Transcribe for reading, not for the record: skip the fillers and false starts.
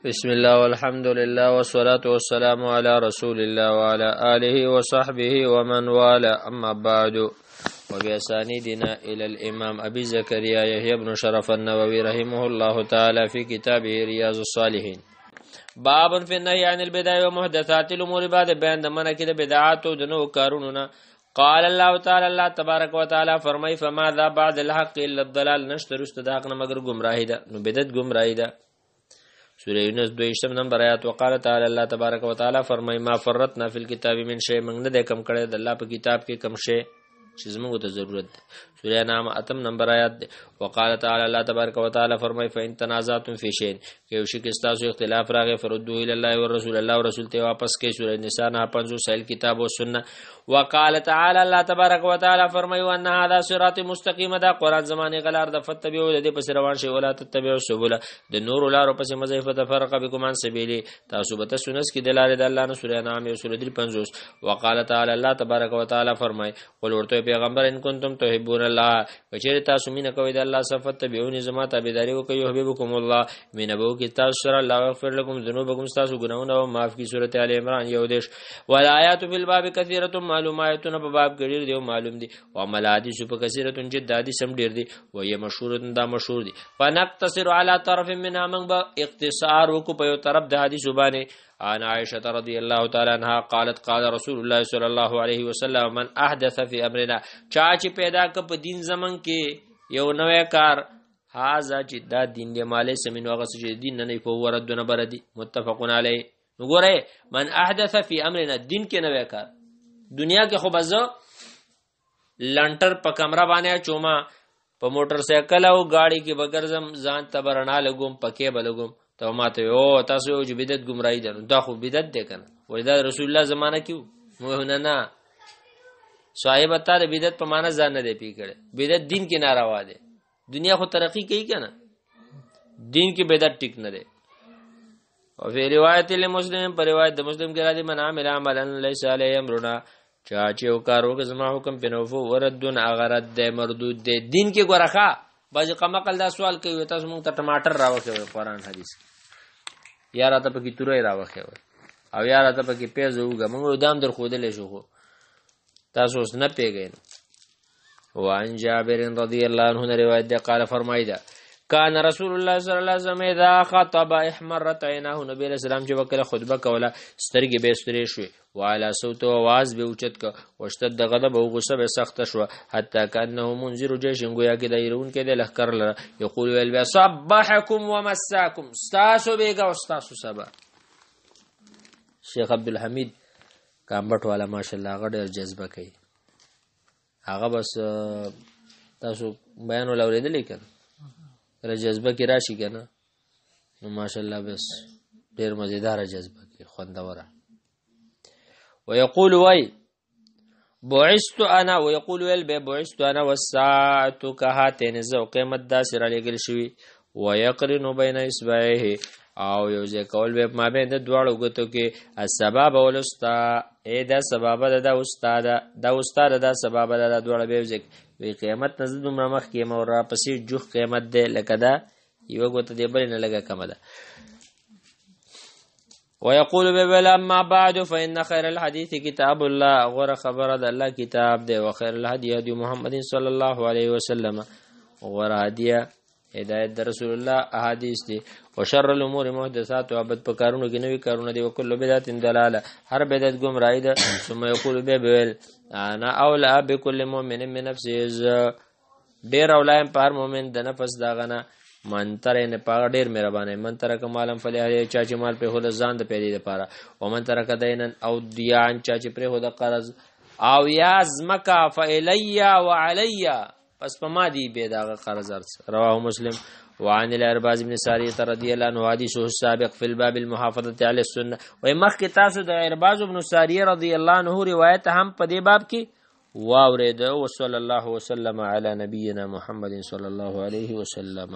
بسم الله والحمد لله والصلاة والسلام على رسول الله وعلى آله وصحبه ومن والاه. أما بعد، وبأسانيدنا إلى الإمام أبي زكريا يحيى بن شرف النووي رحمه الله تعالى في كتابه رياض الصالحين. باب في النهي عن البدع ومحدثات الأمور. بعد بیان د منع کې د بدعات او د نوو کارونو نه. قال الله تعالی، الله تبارک وتعالى فرمای، فماذا بعد الحق الا الضلال، نشته رسته د حق نه مگر گمراهی ده. نو بدعت گمراهی ده. سوره یونس 22 نمبر آیات. وقال تعالی، الله تبارک وتعالى فرمای، ما فرطنا فی الكتاب من شیء، موږ نه کم کړی د الله په کتاب کې کم شی چې زموږ ته ضرورت ده. سوره انعام اتم نمبر آیات ده. وقال تعالی، الله تبارک وتعالى فرمای، فإن تنازعتم فی شیء، که یو شي کې تاسو اختلاف راغی، فردوه الی الله والرسول، الله او رسول ته واپس کړئ. سوره نساء 59 سائل کتاب او سنت. وقال تعالی، الله تبارک وتعالى فرمای، وان هذا صراط مستقیم، دا قران زمانه غلار د، فتبعوا، د دې پس روان شي، ولا تتبعوا السبل، د نور لارو پس مزه، فتفرق بكم عن سبیلی، تاسو به تاسو نس کې د لارې د الله نه. سوره انعام 153. وقال تعالی، الله تبارک وتعالى فرمای، قل، ورته پیغمبر، ان کنتم تحبون الله، کچېرې تاسو مینه کوئ د الله سره، فتبعوني، زما تابعداري وکړئ، يحببکم الله، مینه به وکړي تاسو سره الله، ويغفر لكم ذنوبکم، تاسو ګناهونه او معاف کړي. سوره ال عمران 31. والآیات فی الباب کثیرة معلومات، په باب کې ډېر دی او معلوم دي. واما الحدیث فکثیرة جدا، حدیث هم ډېر دي. وهي مشهورة، دا مشهور دي. فنقتصر على طرف منها، من به اختصار وکړو په یو طرف د حدیث باندې. عن عائشة رضي الله تعالى عنها قالت، قال رسول الله صلى الله عليه وسلم، من احدث في امرنا، چا چې پیدا ک په دین زمن کې یو نوې کار، هاذا، چې دا دین دی، ما ليس منه، هغه چې دین نه نه، فهو رد، نه بردي. متفق علیه. نو ګوره، من احدث فی امرنا، دین کې نوې کار. دنیا کې خو بزو لنټر په کمره باندې چوما، په موټر سایکل او گاڑی کې بغرزم، ځان ته برنا لګوم، پکې بلګوم، ته ماته او تاسو یو چې بدعت گمراهی ده، دا خو بدعت ده کنه. وای دا رسول الله زمانہ کې مو نه نه صاحب، ته د بدعت په معنا ځان نه دی پی کړي. بدعت دین کې ناروا ده. دنیا خو ترقی کوي کنه، دین کې بدعت ټیک نه دی. او فی روایت لمسلم، پر روایت د مسلم کې راځي، من عمل عملا ليس عليه امرنا، چا چې یو کار وکړ زما حکم په نو، فهو رد، هغه رد دی، مردود دی دین کې. ګورخه، بعضې قمقل دا سوال کوي، تاسو مونږ ته ټماټر راوښوئ قرآن حدیث کې، یا راته پکې تورې راوښوئ او یا راته پکې پیاز وګه. مونږ دام در ښودلی شو، خو تاسو اوس نه پوهېږئ. وعن جابر رضی الله عنه روایت ده، قال، فرمای ده، کان رسول الله صلی الله علیه وسلم اذا خطب احمرت عیناه، نبی علیہ السلام چې وکړه خطبه کوله، سترګې به سترې شوې، وعلى صوت، आवाज به اوچت ک، واشتد غضب، او غصه به سخت شو، حتی کانه منذر جیش، گویا کې د ایرون کې د لخر لره. یقول، ویل بیا، صبحکم ومساکم، استاسو بیګا او استاسو سبا. شیخ عبد الحمید کامبټ والا، ماشاءالله، هغه ډېر جذبه کوي. هغه بس تاسو بیان ول اورېدلی کنه، کله جذبه کې راشي کنه، نو ماشاءالله بس ډېر مزیدار جذبه کې، خوندوره. ويقول، وای، بعثت انا، ويقول، ویل به، بعثت انا والساعه كهاتين، زه قیمت دا سره لګل شوی. ويقرن بين اصبعيه، او یو ځای کول به ما بین د دواړو ګوتو کې السبابة والوسطى، اے دا سبابه ده، دا استاد، دا استاد، دا سبابه ده، دا دواړه به یو ځای وی. قیامت نه زه دومره مخکې یم او را پسې جوخ قیامت دی، لکه دا یوه ګوته دې بلې نه لږه کمه ده. ويقول بل، اما بعد، فإن خير الحديث كتاب الله، غره خبره د الله کتاب دی، وخير الهدي هدي محمد صلى الله عليه وسلم، غره هدیه هدایت د رسول الله احادیث دي، وشر الامور محدثات، او بد په کارونو کې نوي کارونه دي، وکل بدعت ضلاله، هر بدعت گمراهی ده. ثم يقول به، انا اولا بكل مؤمن من نفسه، ډیر اولایم په هر مؤمن د نفس داغنه، من تر نه پاغه ډیر مهربانه، من ترک مالا فلاهله، چا چې مال په خود ځان د پیدې لپاره، ومن ترک دینا او دیان، چا چې پر خود قرض او یا زمکا، فالیا وعلیا، پس په ما دی به داغه قرض ارث. رواه مسلم. وعن الارباز بن ساریه رضی الله عنه حدیثه السابق في الباب المحافظه على السنه. و مخکې تاسو د ارباز بن ساریه رضی الله عنه روایت هم په دې باب کې واورید. وصلی الله وسلم علی نبینا محمد صلی الله علیه وسلم.